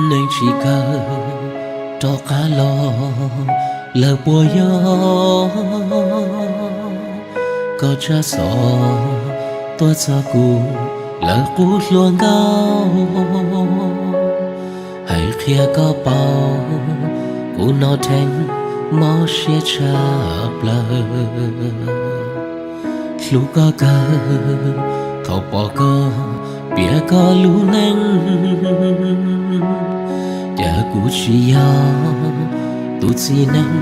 Neeg tsis kawg rov qab los, lawv puas yog? Koj tsab xov tuaj txog kuv, lawv qub hluas nkauj. Hais qhia koj paub, kuv no dheev mob siab tshaj plaws. Hlub koj kawg, thaum pom koj piav koj lub neej, cas kuv tsis yog tus txiv neej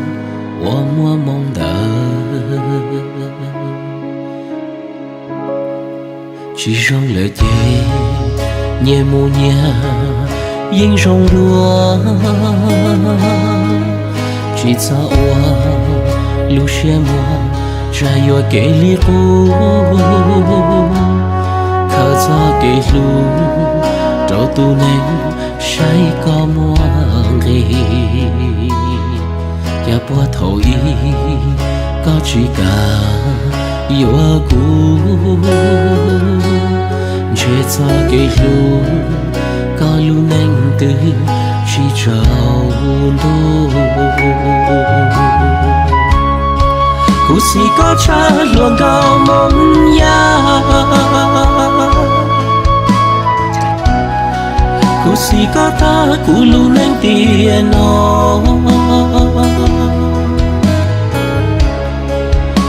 uas muaj moo ntawd. Tsis zoo lawm ces nyias mus nyias yeej zoo dua. Tsis txhob ua lub siab muag, tsam yuam kev li qub. Khaws txoj kev hlub rau tus neeg saib koj muaj nqis. Cas puag thaum ub koj tsis kam yuav kuv, ntshe txoj kev hlub koj lub neej twb tsis tsaus ntuj. Khuv xim koj tshaj hluas nkauj Hmoob Yaj, khuv xim koj tag kuv lub neej tiam no.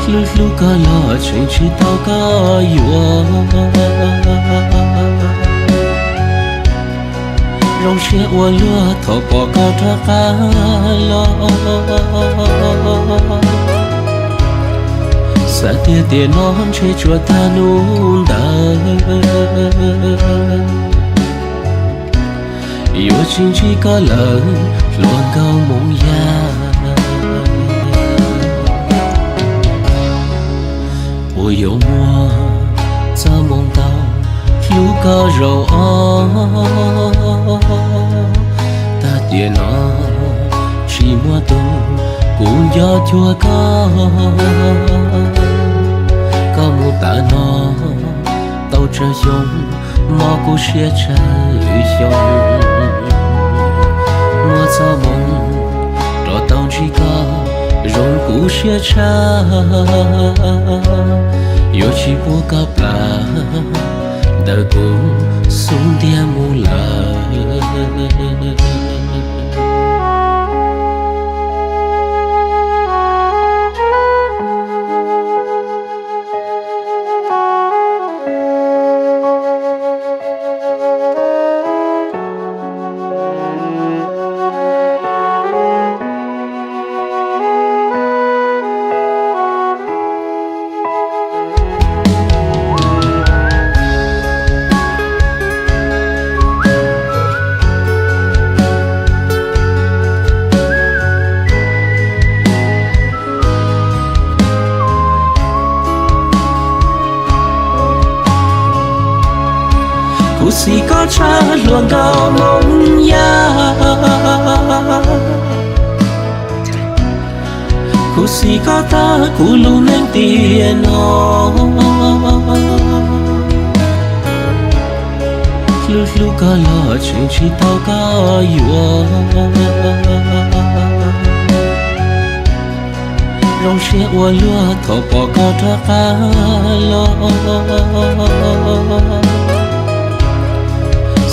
Hlub hlub koj los tseem tsis tau koj yuav, zoo siab ua luaj thaum pom koj rov qab los. Xav tiag tiam no ntshe tsuas tag hnub ntawd, yuav tsis ntsib koj lawm hluas nkauj Hmoob Yaj. Puas yuav muaj txoj moo tau hlub koj zaum ob? Tag tiam no tsis muaj tus kuv nco cuag koj. Koj mus tas no tau tsawg xyoo, mob kuv siab tsawg xyoo. Muaj txoj moo rov tau ntsib koj zoo kuv siab tshaj, yuav tsis pub koj plam ntawm kuv xub ntiag mus lawm. Khuv xim koj tshaj hluas nkauj Hmoob Yaj, khuv xim koj tag kuv lub neej tiam no. Hlub hlub koj los tseem tsis tau koj yuav, zoo siab ua luaj thaum pom koj rov qab los.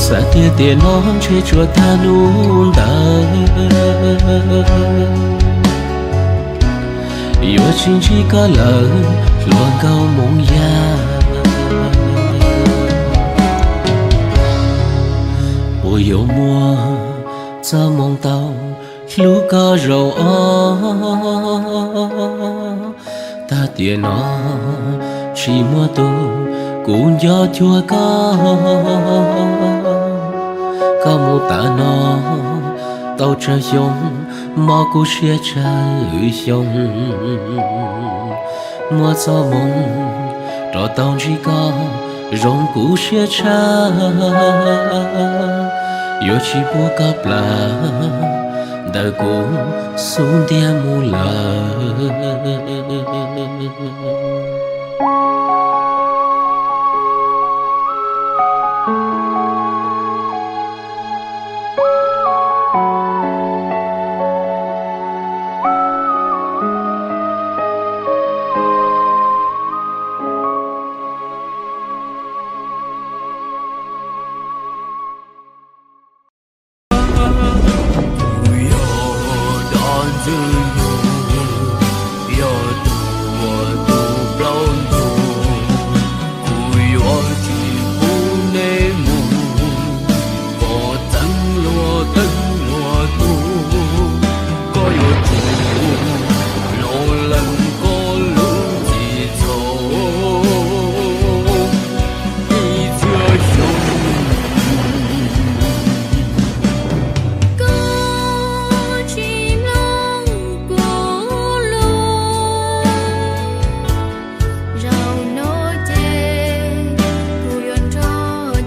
Xav tiag tiam no ntshe tsuas tag hnub ntawd, yuav tsis ntsib koj lawm hluas nkauj Hmoob Yaj. Puas yuav muaj txoj moo tau hlub koj zaum ob? Tag tiam no tsis muaj tus kuv nco cuag koj. Koj mus tas no tau tsawg xyoo, mob kuv siab tsawg xyoo. Muaj txoj moo rov tau ntsib koj zoo kuv siab tshaj, yuav tsis pub koj plam ntawm kuv xub ntiag mus lawm.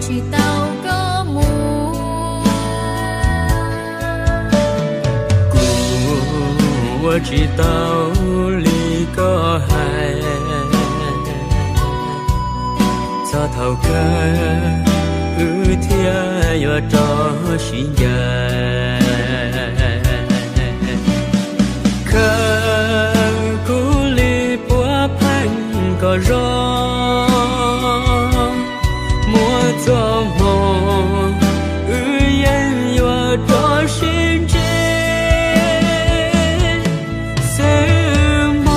tsis tau koj mus. Kuv ua tsis tau li koj hais, txog thaum kawg wb thiaj yuav rov sib ncaim. Khaws kuv li puav pheej kom zoo, muaj txoj hmoo wb yeej yuav rov sib ntsib xwb mog.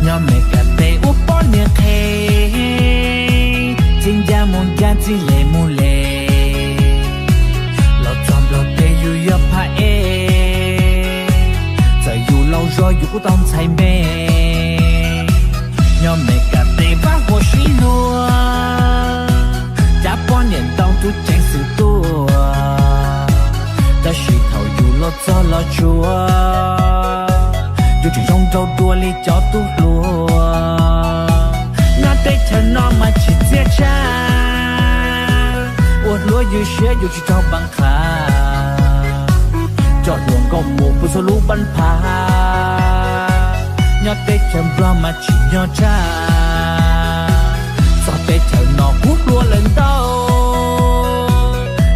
Nyob Meskas teb ua poj niam qhev, txij ncaj mus ncaj txij le mus le, los txog Nplog teb yus yog phab ej, txawm yus laus zog yus kuj tau ntxhais me. Nyob Meskas teb vaj huam sib luag, cab poj niam ntoo tub ceev xwm tuaj, tab sis thaum yus los txog los tsuav, yus tseem zoo nraug dua li cov tub hluas. Nyob teb chaws no mas tsis txiaj tsha, ua hluas ywj siab yus tsis raug npav qha, coj hluas nkauj mus puv txhua lub npab phav. Nyob teb chaws Nplog mas tsis nyob tsha, txog teb chaws no kub hluas lawm ntau,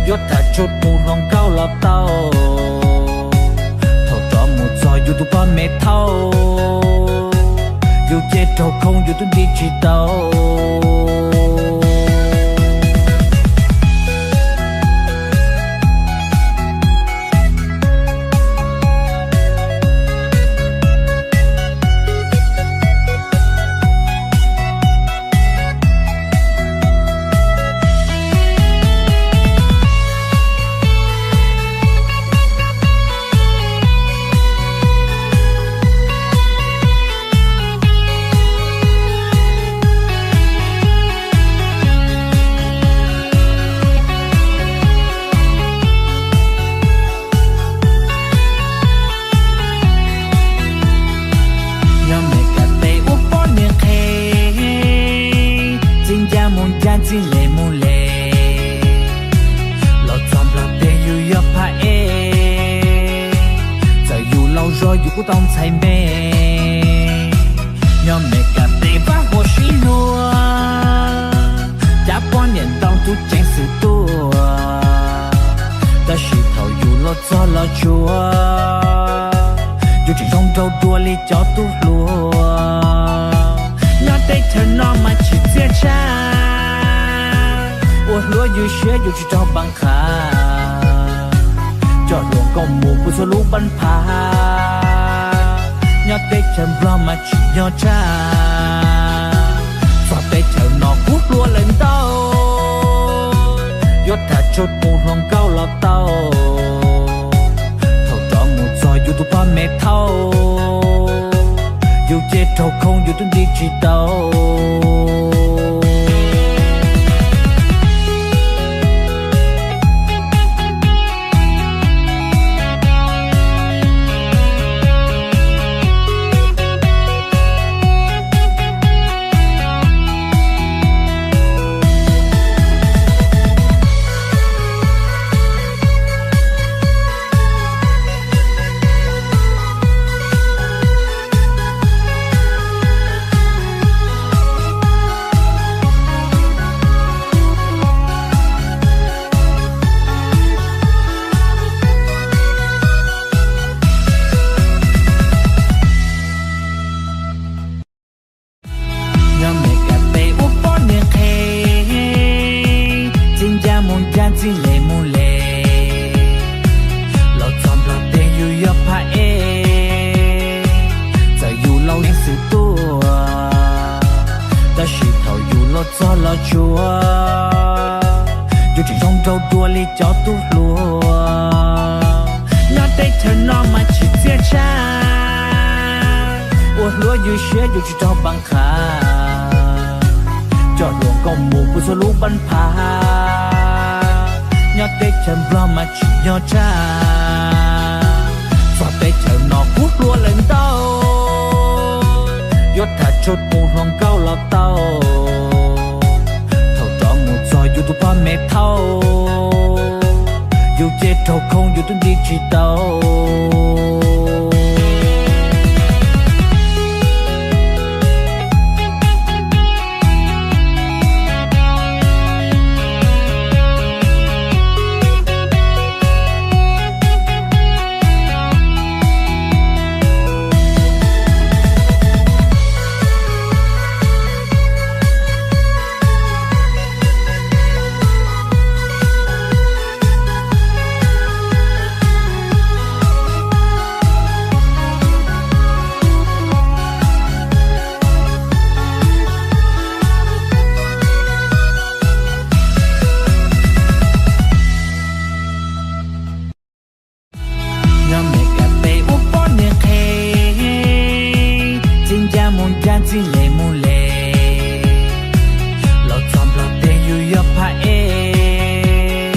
yuav tham tsuj tus hluas nkauj los tau. Thaum rov mus txog yus tus poj me thauj, yus ces raug khoo yus twb nti tsis tau. Nyob Meskas teb ua poj niam qhev, txij ncaj mus ncaj txij le mus le, los txog Nplog teb yus yog phab ej, txawm yus laus zog yus kuj tau ntxhais me. Nyob Meskas teb vaj huam sib luag, cab poj niam ntoo tub ceev xwm tuaj, tab sis thaum yus los txog los tsuav, yus tseem zoo nraug dua li cov tub hluas. Nyob teb chaws no mas tsis txiaj tsha, ua hluas ywj siab yus tsis raug npav qha, coj hluas nkauj mus puv txhua lub npab phav. Nyob teb chaws Nplog mas tsis nyob tsha, txog teb chaws no kub hluas lawm ntau, yuav tham tsuj tus hluas nkauj los tau. Thaum rov mus txog yus tus poj me thauj, yus ces raug khoo yus twb nti tsis tau. Txog los tsuav, yuav tseem zoo nraug dua li cov tub hluas. Nyob teb chaws no mas tsis txiaj ntsha, ua hluas ywj siab yuav tsis raug npaj qha. Coj hluas nkauj mus puas txhua lub npab pha, nyob teb chaws Nplog mas tsis nyob tsam. Txog teb chaws no kub hlua lawm ntau, yuav tham tshuaj mus hluas nkauj los tau. Thaum rov mus txog yus tus poj me thauj, yus ces raug khoo yus twb nti tsis tau. Nyob Meskas teb ua poj niam qhev, txij ncaj mus ncaj txij le mus le, los txog Nplog teb yus yog phaj ej,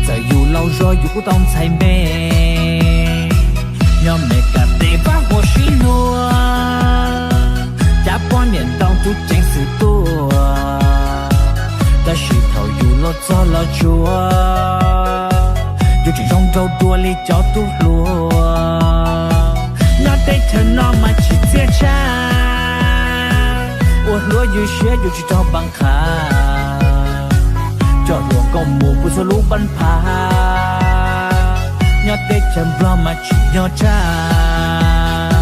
txawm yus laus zog yus kuj tau ntxhais me. Nyob Meskas teb vaj huam sib luag, cab poj niam ntoo tub ceev xwm tuaj, tab sis thaum yus los txog los tsuav, yuav tseem zoo nraug dua li cov tub hluas. Nyob teb chaws no mas tsis txiaj ntsha, ua hluas ywj siab yuav tsis raug npaj qha. Coj hluas nkauj mus puas txhua lub npab pha, nyob teb chaws Nplog mas tsis nyob tsam.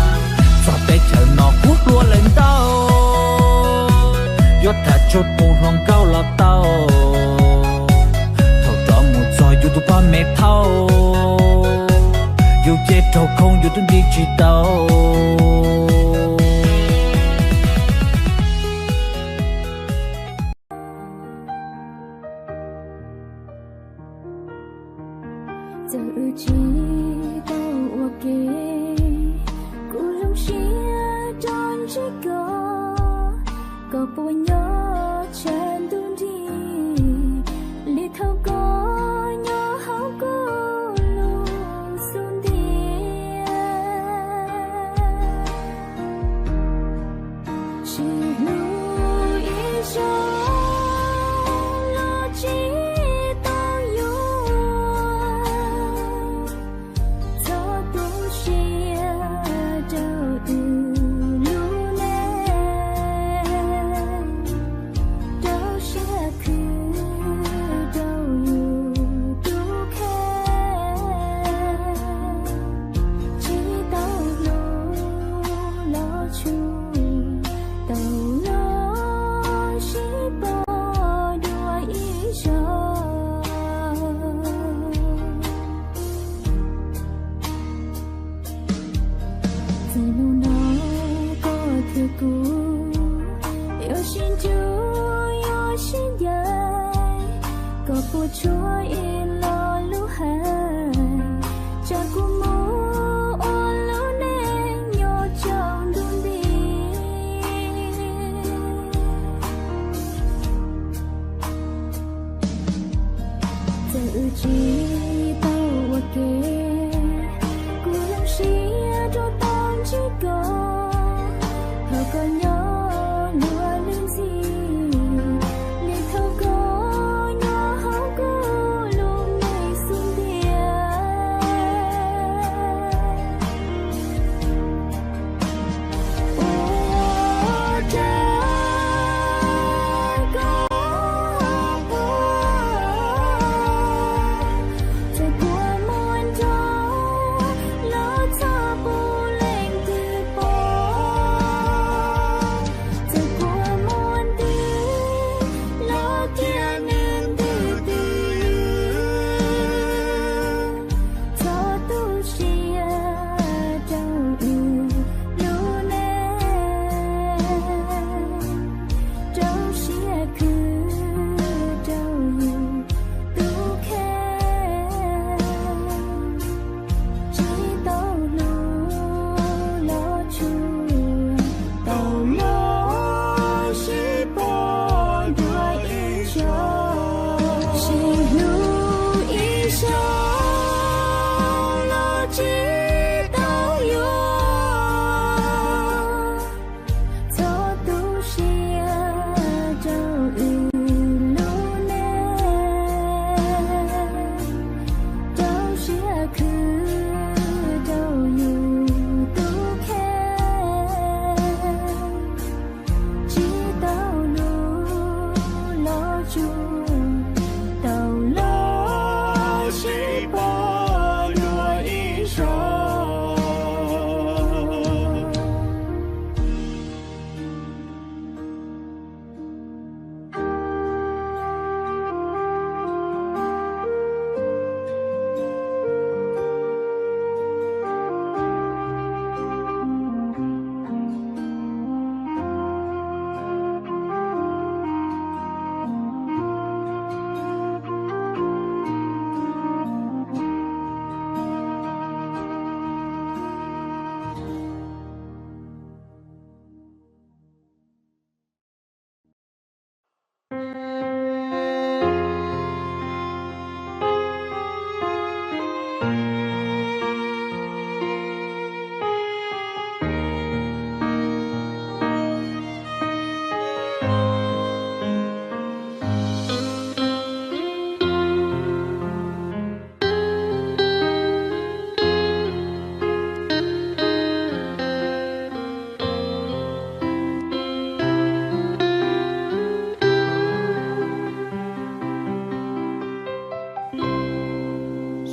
Txog teb chaws no kub hlua lawm ntau, yuav tham tshuaj mus hluas nkauj los tau. Thaum rov mus txog yus tus poj me thauj, yus ces raug khoo yus twb nti tsis tau. Txawm wb tsis tau ua ke, kuv zoo siab rau ntsib koj, koj puas nyob tshav ntuj nrig li thaum koj nyob hauv kuv lub xub ntiag. Tsis hlub ib zaug los tsis tau yuav, txhob tu siab rau wb lub neej, rau siab khwv rau yus tus kheej. Tsis tau hlub los tsuav, tau los sib pom dua ib zaug. Txij hnub no koj thiab kuv yuav sib ntsib yuav sib ncaim, koj puas tshuav ib lo lus hais, tsam kuv mus ua lub neej nyob tsaus ntuj nti. Txawm wb tsis tau ua ke, kuv zoo siab rau tau ntsib koj, thaum koj nyob luag lub ntxhi, li thaum koj nyob hauv kuv lub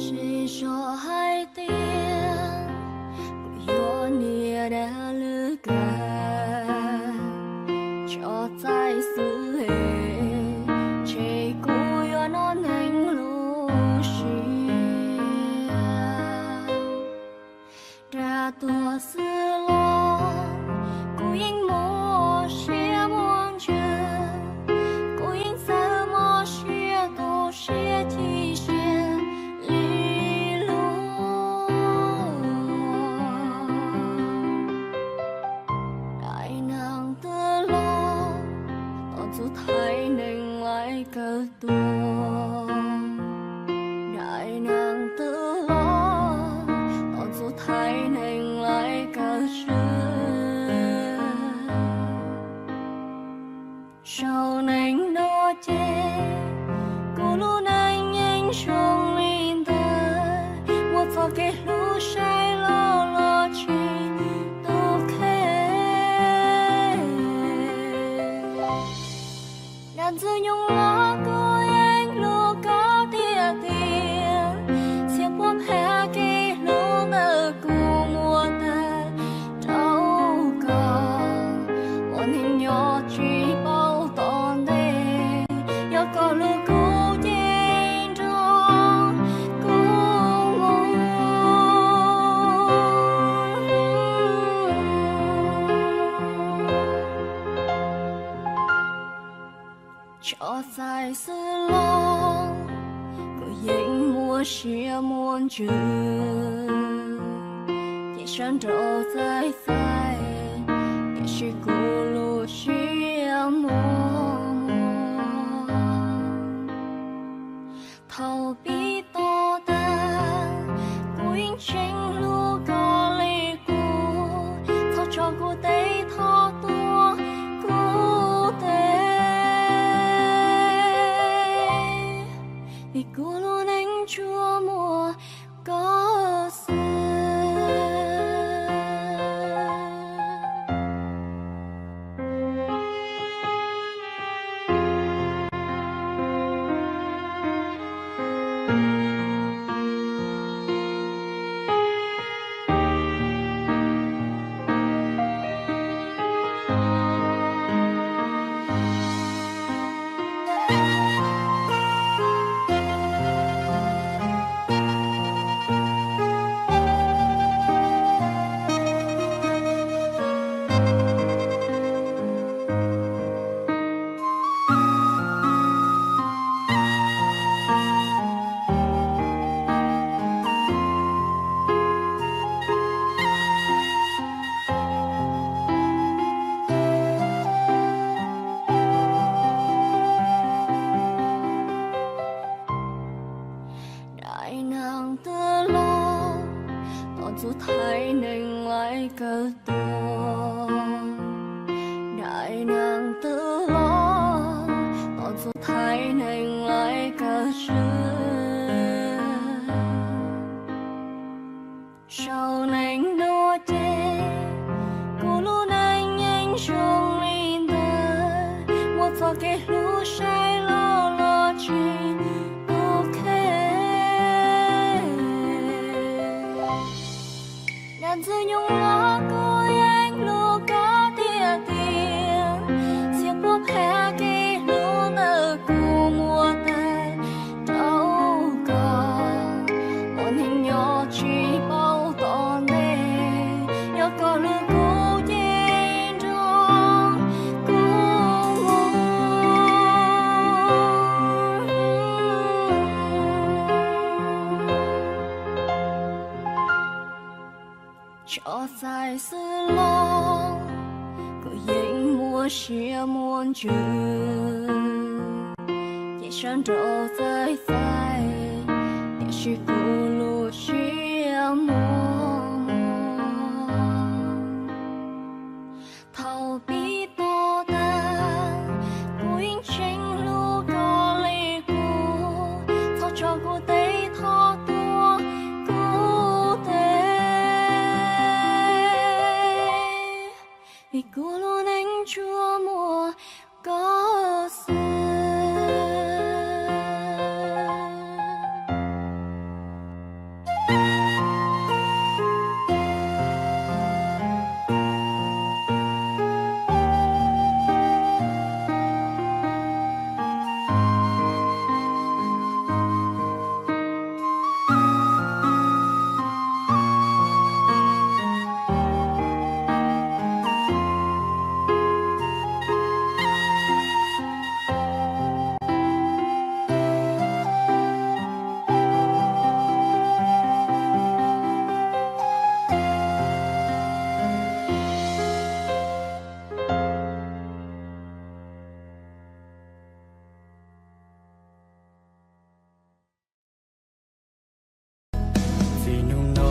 Seb zog hais tias kuv yog niam dab lwm kag, tso txais xwb es, ntshe kuv yuav noj neeg lub siab. Rau tuag xwb los kuv yeej muaj siab muaj ntsws, kuv yeej txawj mob siab tu siab chim siab li lub daim neeg twb los, tom txug thaij neeg laij kawg tuag. Daim neeg twb los, tom txug thaij neeg laij kawg swb. Saum neeg no ces kuv lub neej yeej zoo li ntawd, muaj txoj kev hlub saib loj los tsis tu qhe. Dab ntxwg nyoog los kuv yeej hlub koj tiag tiag, txhia puab pha kev hlub ntawm kuv muab tag rau koj. Ua neeg nyob tsis paub tom ntej, yog koj hlub kuv ces nrog kuv mus. Tso txais xwb los kuv yeej muaj siab muaj ntsws, ces sab nraud txaij txaij, tiam sis kuv lub siab muaj muag. Thaum pib to tag, kuv yeej tseem hlub koj li qub, txhob tso kuv teb, txhob tuav kuv teb, vim kuv lub neej tsuas muaj koj xwb. Daim neeg twb los, tom txug thaij neeg laij kawg tuag. Daim neeg twb los, tom txug thaij neeg laij kawg swb. Saum neeg no ces kuv lub neej yeej zoo li ntawd, muaj txoj kev hlub saib loj los tsis tu qhe. Dab ntxwg nyoog los kuv yeej hlub koj tiag tiag, txhia puab pha kev hlub ntawm kuv muab tag rau koj. Ua neeg nyob tsis paub tom ntej, yog koj hlub kuv ces nrog kuv mus. Tso txais xwb los kuv yeej muaj siab muaj ntsws, Nrau txawj txawj, tiam sis kuv lub siab muag muag. Thaum pib to taub, kuv yeej tseem hlub koj li kuv. Thov tso kuv tej thov tuag kuv tej, vim kuv lub neej tsuas muaj koj xwb. Txij hnub no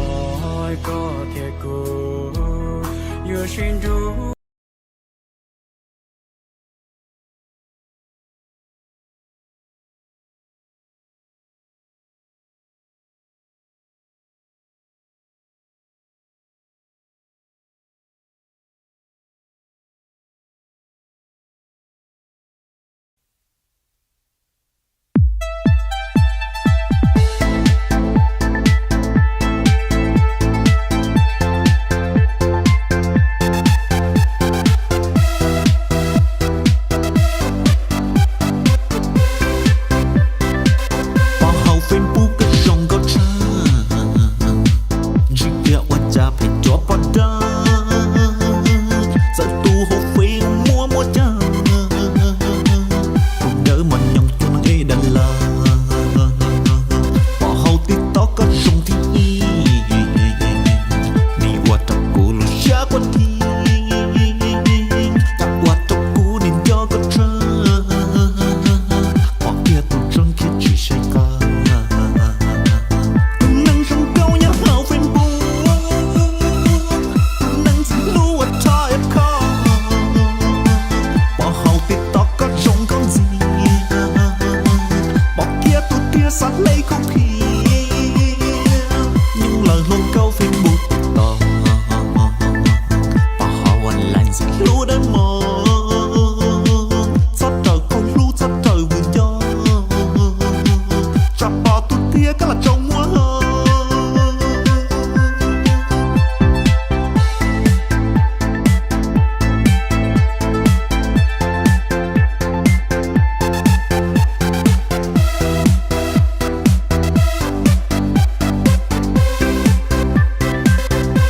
koj thiab kuv yuav sib nrug. Pom hauv Facebook koj zoo nkauj tshaj, tsis kiag ua cas phem cuav poj dawb. Txawm tus hauv Face muaj muaj cag, tus dawb mos nyoos cuag neeg ej dab laj. Pom hauv TikTok koj zoo thib ib, nim ua rau kuv lub siab quaj dhib, ua rau kuv nim nco koj tshaj. Pom kiag tus tseeb thiab tsis saib qab. Tus neeg zoo nkauj nyob hauv Facebook, tus neeg ntxim hlub ua thaib khoj. Pom hauv TikTok koj zoo nkauj ntxiag, pom kiag tus tiag xav hle khuv khiav. Nyuj laws hluas nkauj Facebook tos, pom hauv online ntxim hlub dawb mos. Txhob raws khaub hlub txhob raws vwm nco, tsam pom tus tiag koj los tsaus muag.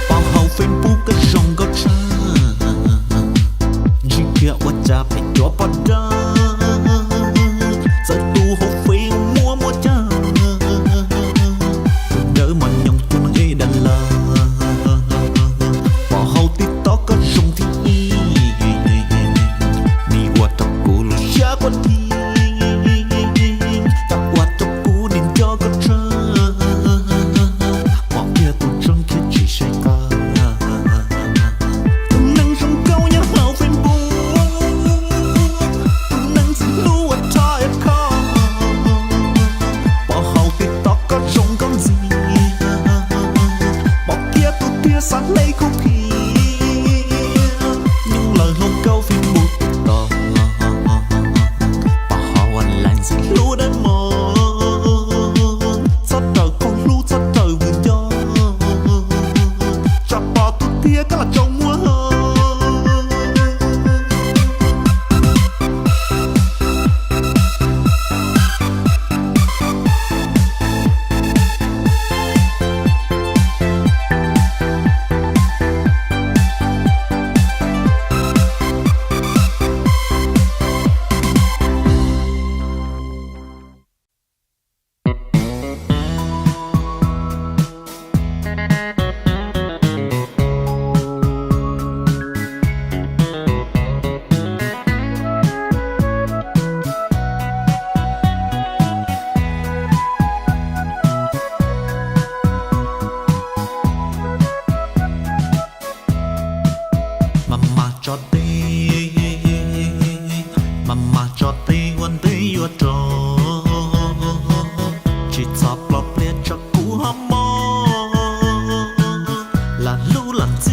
Pom hauv Facebook koj zoo nkauj tshaj, tsis kiag ua cas phem cuav poj dawb. Txawm tus hauv Face muaj muaj cag, tus dawb mos nyoos cuag neeg ej dab laj. Pom hauv TikTok koj zoo thib ib, nim ua rau kuv lub siab quaj dhib, ua rau kuv nim nco koj tshaj. Pom kiag tus tseeb thiab tsis saib qab. Tus neeg zoo nkauj nyob hauv Facebook, tus neeg ntxim hlub ua thaib khoj. Pom hauv TikTok koj zoo nkauj ntxiag, pom kiag tus tiag xav hle khuv khiav. Nyuj laws hluas nkauj Facebook tos, pom hauv online ntxim hlub dawb mos. Txhob raws khaub hlub txhob raws vwm nco, tsam pom tus tiag koj los tsaus muag.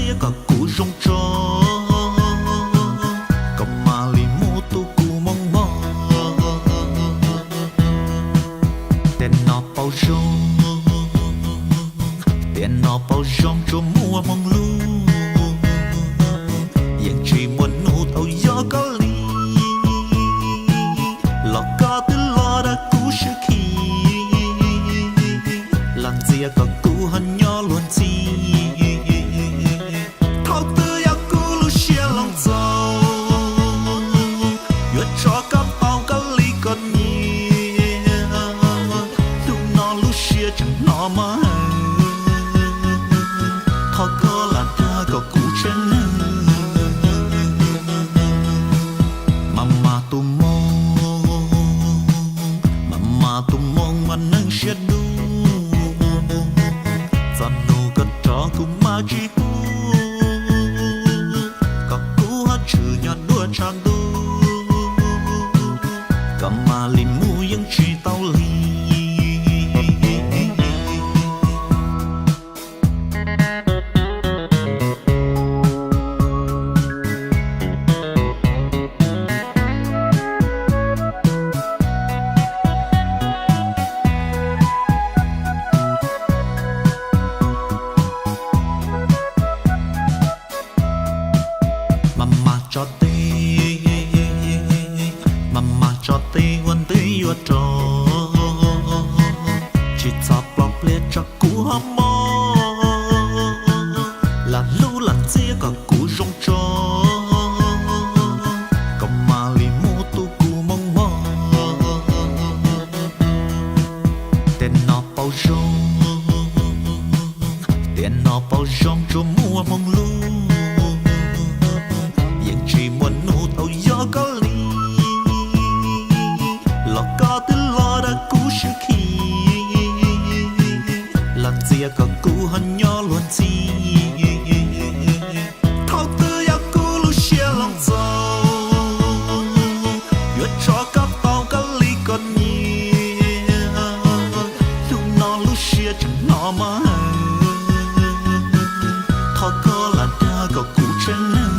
txiav kom kuv zoo tso, koj mam li mus tu kuv moo mog. Tej no paus zoo, tej no paus zoo tsuas muaj hmoo lug, yeej tsis muaj nub tau yog koj li. Los koj twb los dag kuv siab khi, los ntxias kom kuv ho nyob luag ntxhi. Thaum twg yog kuv lub siab hloov txaus, yuav tso koj tau koj li koj nyiam. Hnub no lub siab tseem hnov mas, thov koj lam dag kom kuv tsheej neeg. Mas mas tus moo, mas mas tus moo mas neeg siab dub, txog hnub koj rov kuv mam tsis hu, kom kuv ho tshwm nyob dua tshav ntuj, koj mam li mus yeej tsis tau li. Mas mas tso tes, mas mas tso tes ua ntej yuav rov, tsis txhob ploj pliaj tso kuv ho mob. Lam hlub lam txiav kom kuv zoo tso, koj mam li mus tu kuv moo mog. Tej no paus zoo, tej no paus zoo tsuas muaj hmoo lug, yeej tsis muaj nub tau yog koj li. Los koj twb los dag kuv siab khi, los ntxias kom kuv ho nyob luag ntxhi. Thaum twg yog kuv lub siab hloov txaus, yuav tso koj tau koj li koj nyiam. Hnub no lub siab tseem hnov mas, thov koj lam dag kom kuv tsheej neeg.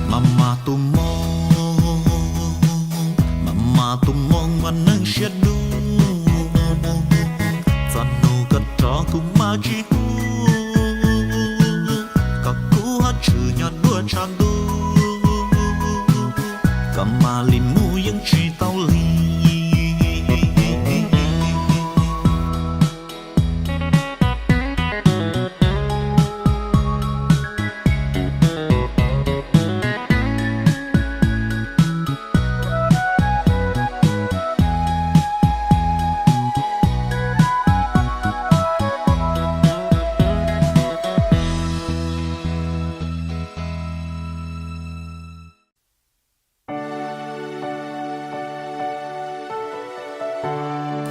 Mas mas tus moo, mas mas tus moo mas neeg siab dub, txog hnub koj rov kuv mam tsis hu, kom kuv ho tshwm nyob dua tshav ntuj, koj mam li mus yeej tsis tau li.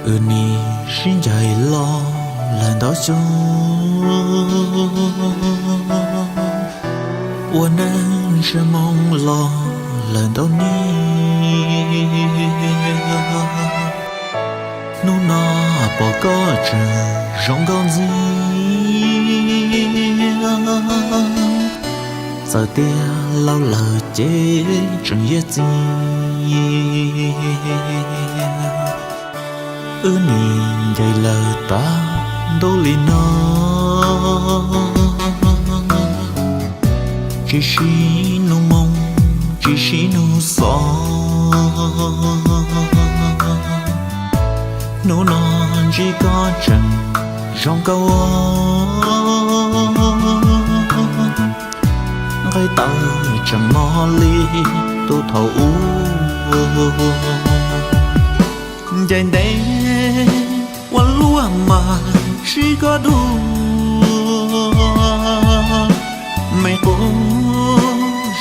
Wb nim sib ncaim los lawm ntau xyoo, ua neej ntsej moo los lawm ntau niaj. Hnub no pom koj tseem zoo nkauj ntxiag, txawm tias laus lawm ces tseem yog txiv. Wb nim ncaim lawm tag ntuj li no, tsis sib nug moo, tsis sib nug xov. Hnub no ntsib koj tseem zoo nkauj, nqaij tawv tseem mob li tus thaum ub. Ncaim ntev ua luaj mas ntsib koj dua, me qub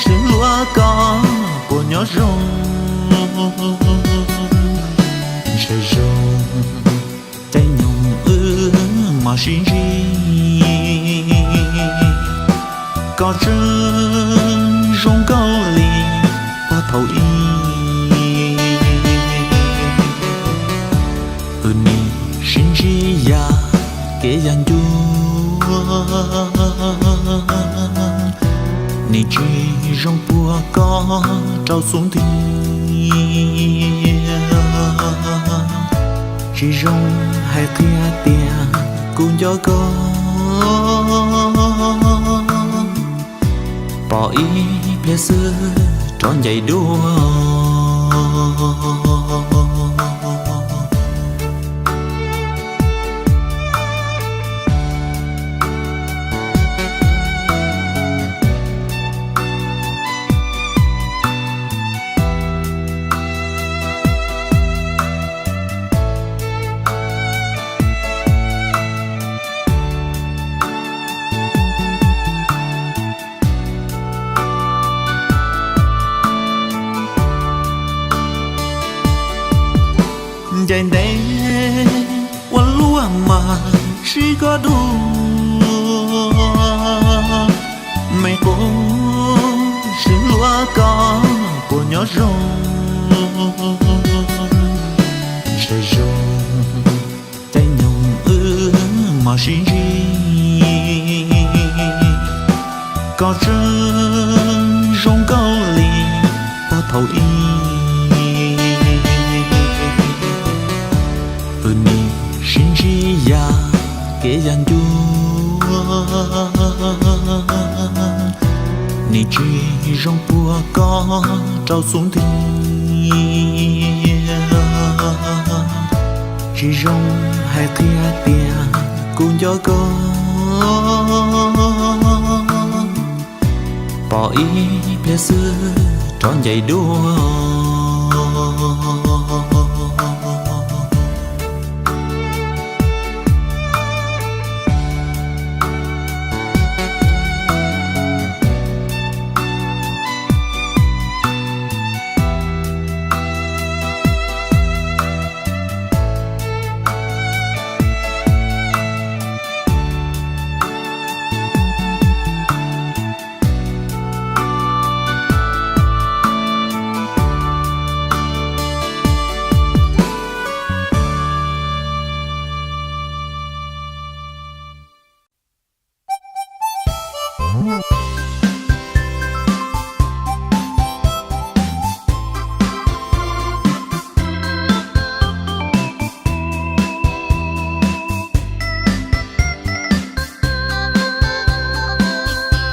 sib hlub koj puas nyob zoo. Ntshe zoo, caij nyoog wb mam sib ntsib, koj tseem zoo nkauj li puag thaum ub. Wb nim sib ntsib yav kev yav ncuab, Nim tsis zoo puag koj rau xub ntiag, tsis zoo hais qhia tias kuv nco koj. Pom ib pliag xwb rov ncaim dua. Ncaim ntev ua luaj mas sib koj dua, me qub sib hlub koj puas nyob zoo. Sawv zoo caij nyoog wb mam sib ntsib, koj tseem zoo nkauj li puag thaum ub. Wb nim sib ntsib yam kev yam ncua, nim tsis zoo puag koj rau xub ntiag, tsis zoo hais qhia tias kuv nco koj. Pom ib pliag xwb rov ncaim dua.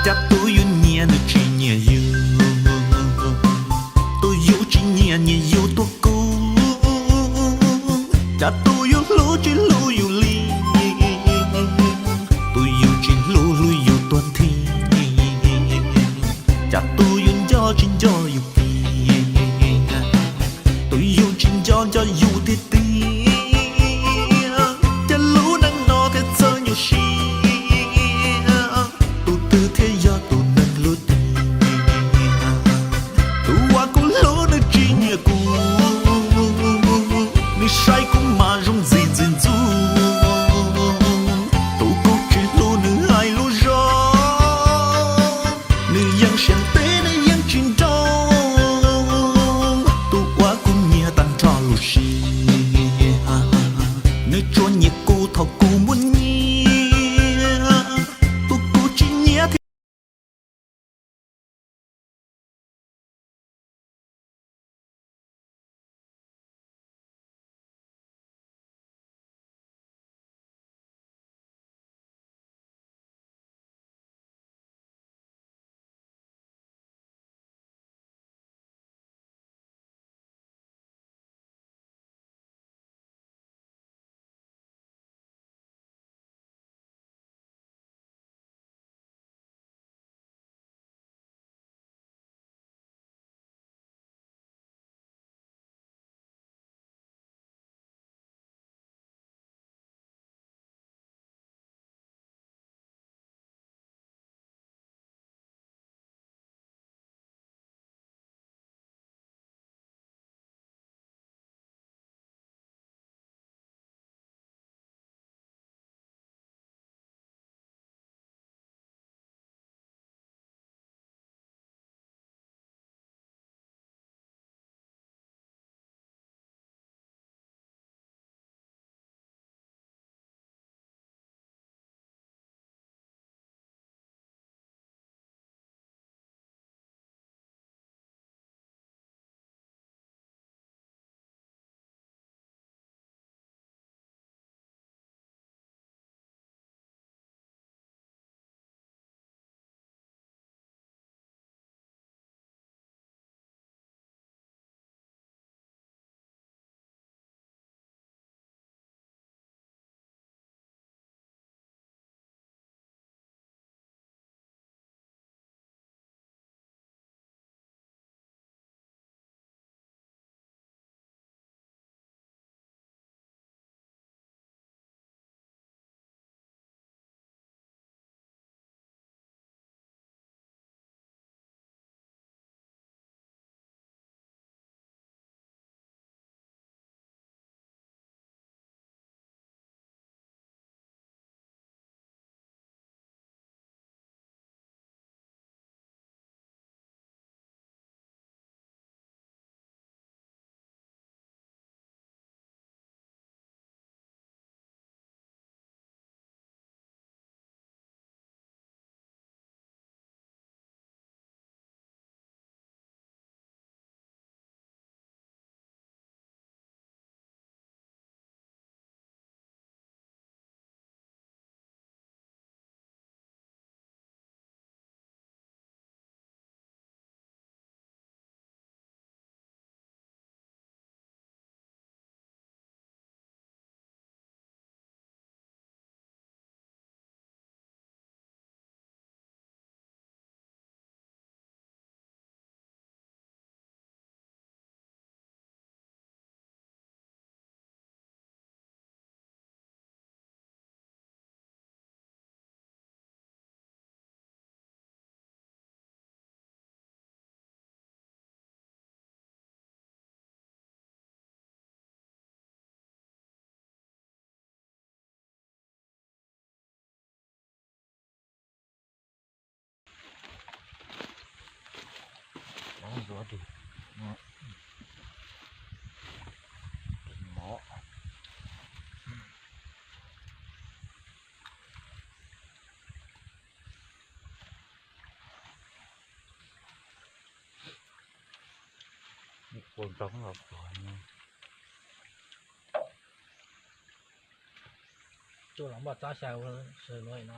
Cas tus yus nyiam nws tsis nyiam yus, tus yus tsis nyiam nyiam yus tuag kub. Cas tus yus hlub tsis hlub yus li, tus yus tsis hlub hlub yus tuag nthi. Cas tus yus nco tsis nco yus kiag, tus yus tsis nco nco yus tiag tiag. Cas lub neej no thiaj txawj nyuaj siab, tus twg thiaj yog tus neeg hlub tiag. Tus uas kuv hlub nws tsis nyiam kuv, nws saib kuv mas zoo ntxim ntxim ntxub. Tus kuv tsis hlub nws hais lus zoo, nws yeej siab ntev nws Mov. Ua rau los pom. Cua los npoj txob xyaw sawv nuav no.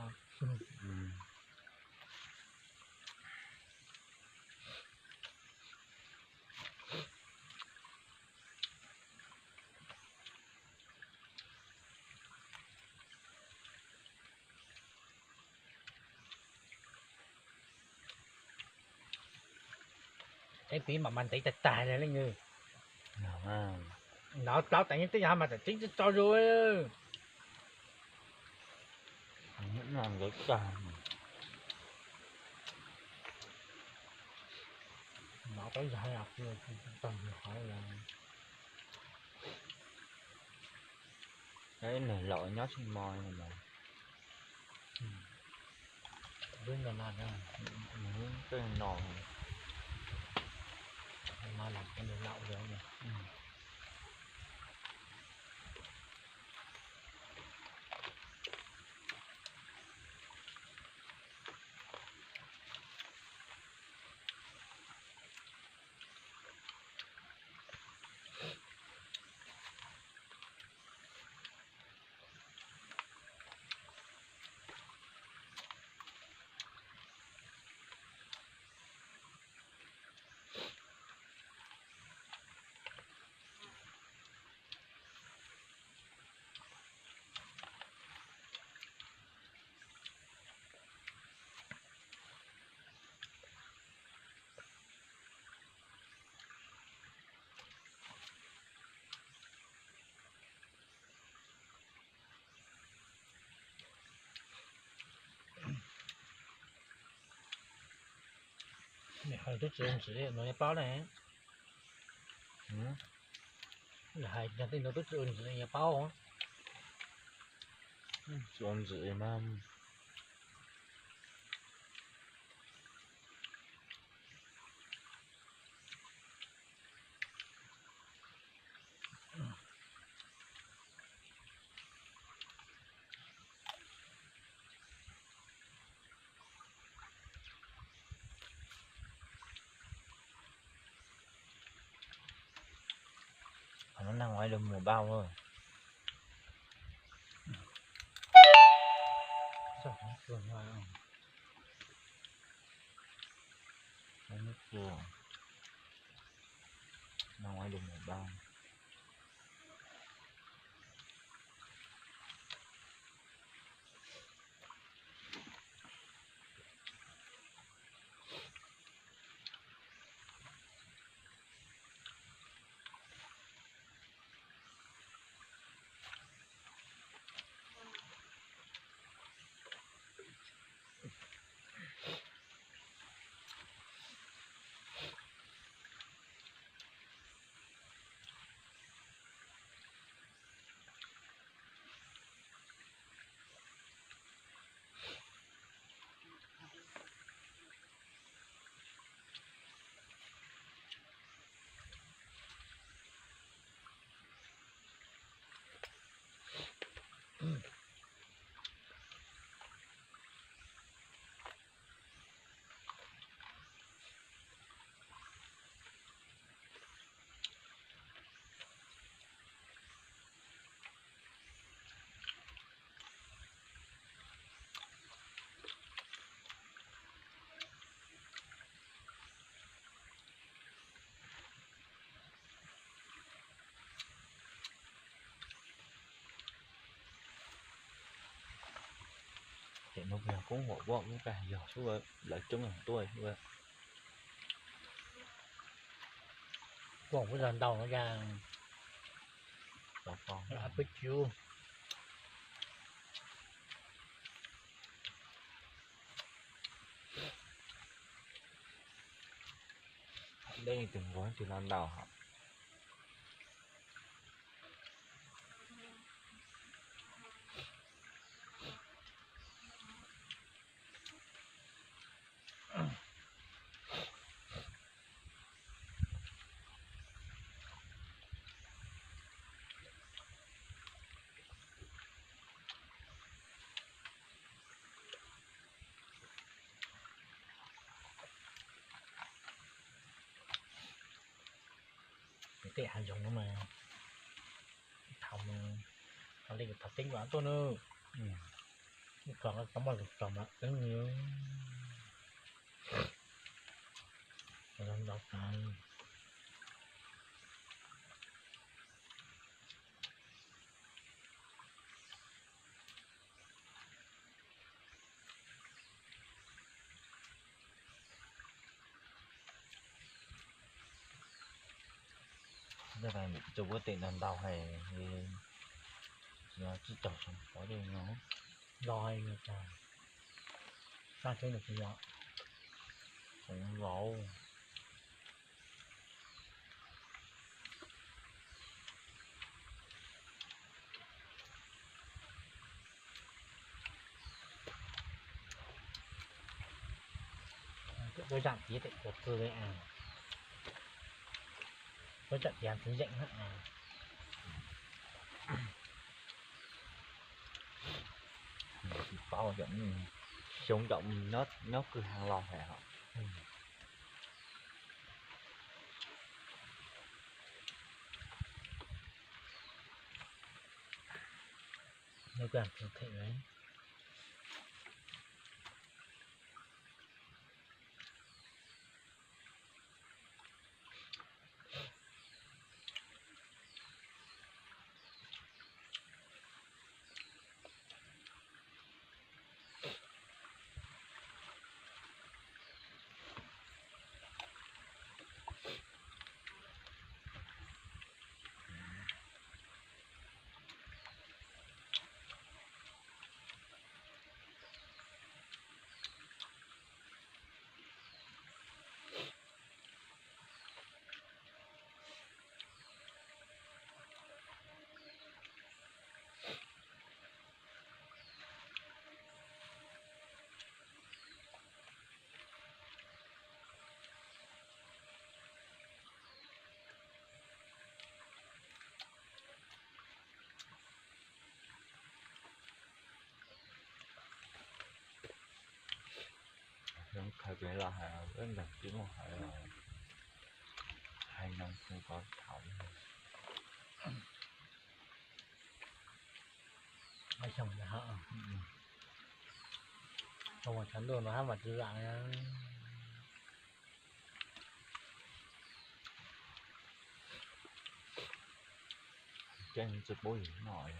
Teb pib mas mas ntev tag tag li leej. Nov plaub teev twb yog mas tam tseeb tso zus. Nkawd tag. Nov qeb zog tag hov. Ib nws laus nyob tsis mo. Tej no, no los nws laus lawm. Hais tub tsis ua ntxiv no yuav paub ne. Hais yog tej no tub tsis ua ntxiv yuav paub. Tsis ua ntxiv mas. Qhov no neeg ua lus mus npau. Neeg ua lus mus npau. Ces no yog koob huam vaj koob tag yog xwb, lawv coob tuaj xwb. Kuj zog ntau no ya. Peb cub. Dej tus nquag tus no ntau hos. Hav zoov no mas, thaum, thaum li thaum teeb vam tuaj na, ib kos kos moj kos mas teeb ntau. Tus huab tais ntawm teb ntau ntau hais, tsis tau tshaj pov dej no. Los hais nws cas, sab tsheb nws tsis yog, tseem los. Tuaj zaum tiav tim kuv txwv li, tuaj zaum tiav txiv zeem na. Tsis paub, xyov nyob kwj ha los hais os. Nyob kwj ha txiv them lawm. Zoo kawg ces los hais wb nrog tib muaj hais, hais no xwb koj tham. Xyoo no, xyoo mas tshav ntuj no hab mas tsis lam. Ces tsis pub yus noj.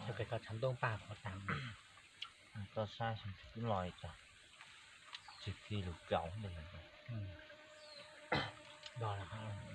Yog pem koj tshav ntuj pag qhov tas, koj saib xyoo tsis pub los li cas, tsis fi lus kaus li. Los lawm.